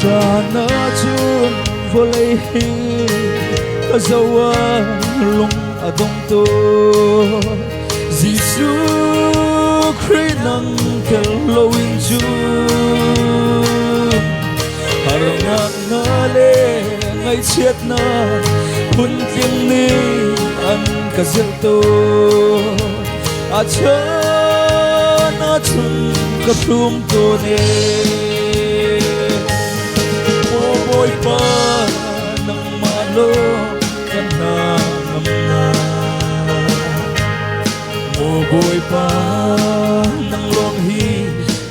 Caan ahcun vawlei hi ka zoh ah lung a dong tuk. Jesuh Khrih nang tel loin cun harnak na le ngaihchiatnak phuntling nih an ka zelh tawn. A chan ahcun ka thlum tawn ee. Maw Bawipa, nangmah lawng kan hna ngam na. Maw Bawipa, nang lawng hi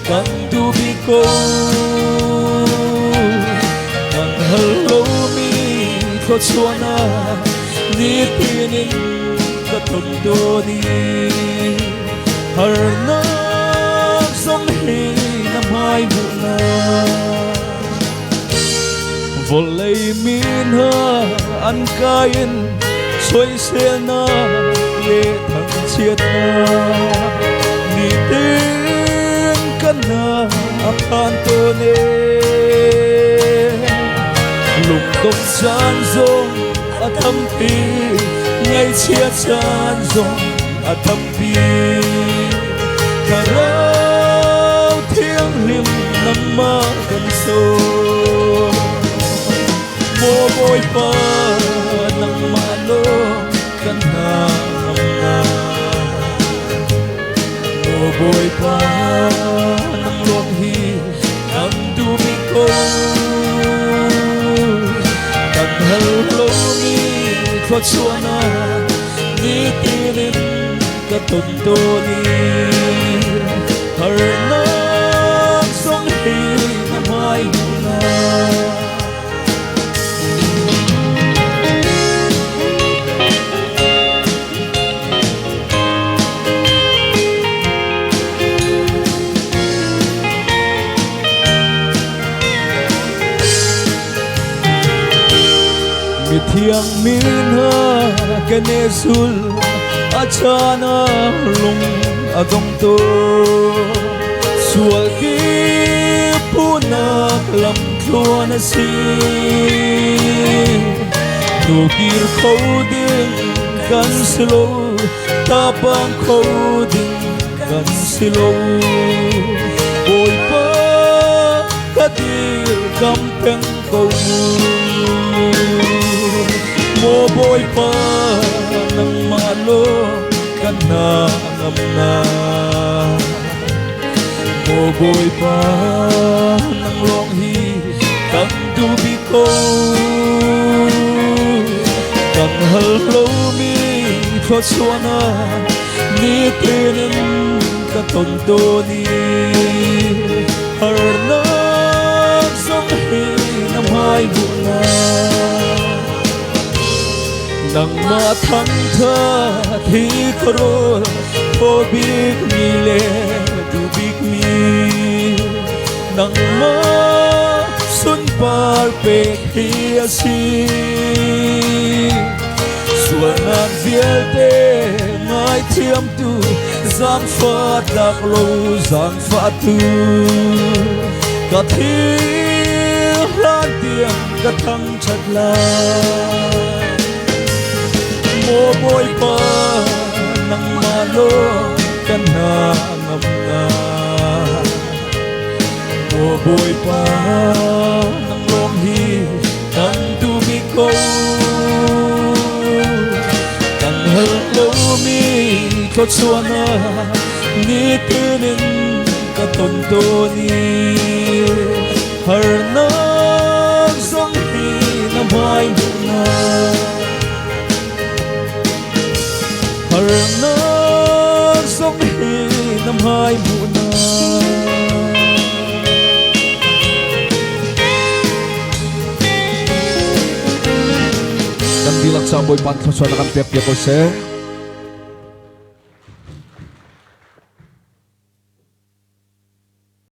kan duh bik ko. Kan hal lomi thluachuahnak nitin in ka ton tawn i harnak zong hi na hmai hmuhnak. Vawlei mi hna an kai in soiselnak le thangchiatnak nitin kan hna a phan tawn e. Lungdong caan zong a tampi, ngaihchia caan zong a tampi. Thlarau Thianghlim nangmah kan sawm. Maw Bawipa, nangmah lawng kan hna ngam. Maw Bawipa, nang lawng hi kan duhmi ko. Kan hal lomi thluachuahnak nitin in ka ton tawn i harnak zong hi na hmai na. Mithiang mi hna kan i sul, a caan ah lung a dong tuk. Sual ki phunak lam tluan a si. Nukir kho ding kan si lo, tapang kho ding kan si lo. Bawipa ka dir kam peng ko mu. Maw Bawipa, nangmah lawng kan hna ngam na. Maw Bawipa, nang lawng hi kan duh bik ko. Kan hal lomi thluachuahnak nitin in ka ton tawn i harnak zong hi na hmai na. Nangmah thangthat hi ka rawl thaw bik mi le duh bik mi. Nangmah sunpar pek hi a si. Sualnak vialte ngaithiamtu, zaangfah tlak lo zaangfahtu. Ka thil hlan tiang ka thangṭhat lai. Maw Bawipa, nangmah lawng kan hna ngam na. Maw Bawipa, nang lawng hi kan duh bik ko. Kan hal lomi thluachuahnak nitin in ka ton tawn i harnak zong hi na hmai na. Harnak zong hi na hmai na. Kan dihlak ca Bawipa thluachuah na kan pek piak ko seh.